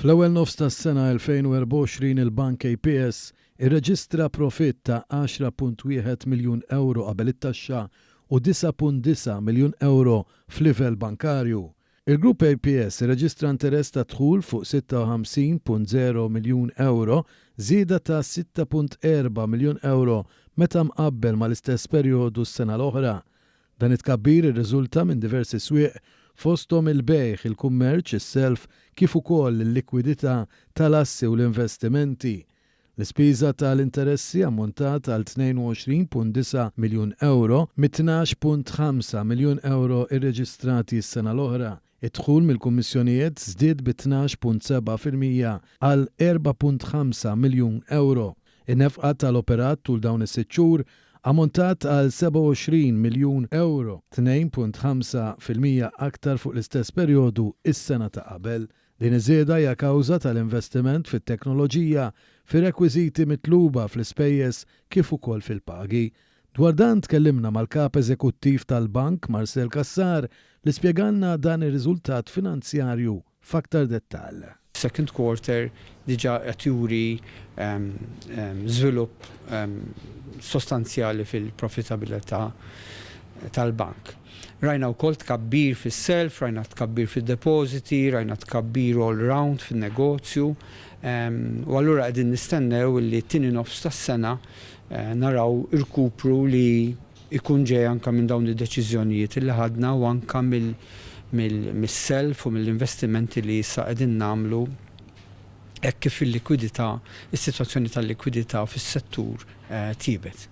Fl-ewwel nofs tas-sena 2024 il-Bank APS irreġistra profitt ta' 10.1 miljun ewro qabel it-taxxa u 9.9 miljun ewro f'livell bankarju. Il-Grupp APS irreġistra interess ta' dħul fuq 56.0 miljun ewro, żieda ta' 6.4 miljun ewro meta mqabbel mal-istess perjodu s-sena l-oħra. Dan it-tkabbir irriżulta minn diversi swieq fosthom il-bejgħ, il-kummerċ, is-self kif ukoll il-likwidità tal-assi u l-investimenti. L-ispiża ta' l-interessi ammontat għal 22.9 miljun ewro mit-12.5 miljun ewro rreġistrati s-sena l-oħra. Id-dħul mill-kummissjonijiet żdied bi 12.7% għal 4.5 miljun ewro. In-nefqa ta' l-operat tul dawn is-sitt xhur ammontat għal 27 miljun ewro, 2.5% aktar fuq l-istess perjodu s-sena ta' qabel. Din iż-żieda hija kawża tal-investiment fit-teknoloġija, fir-rekwiżiti mitluba fl-ispejjeż kif ukoll fil-pagi. Dwar dan tkellimna mal-Kap Eżekuttiv tal-Bank Marcel Cassar li spjegalna dan ir-riżultat finanzjarju f'aktar dettall. Second quarter diġà qed juri żvilupp sostanzjali fil-profitabilità tal-bank. Rajna wkoll tkabbir fis-self, rajna tkabbir fid-depożiti, rajna tkabbir all round fin-negozju u allura qegħdin nistennew li t-tieni nofs tas-sena naraw irkupru li jkun ġej anke minn dawn id-deċiżjonijiet li ħadna u anke mis-self u mill-investimenti li issa qegħdin nagħmlu hekk kif il-likwidità, is-sitwazzjoni tal-likwidità fis-settur tjiebet.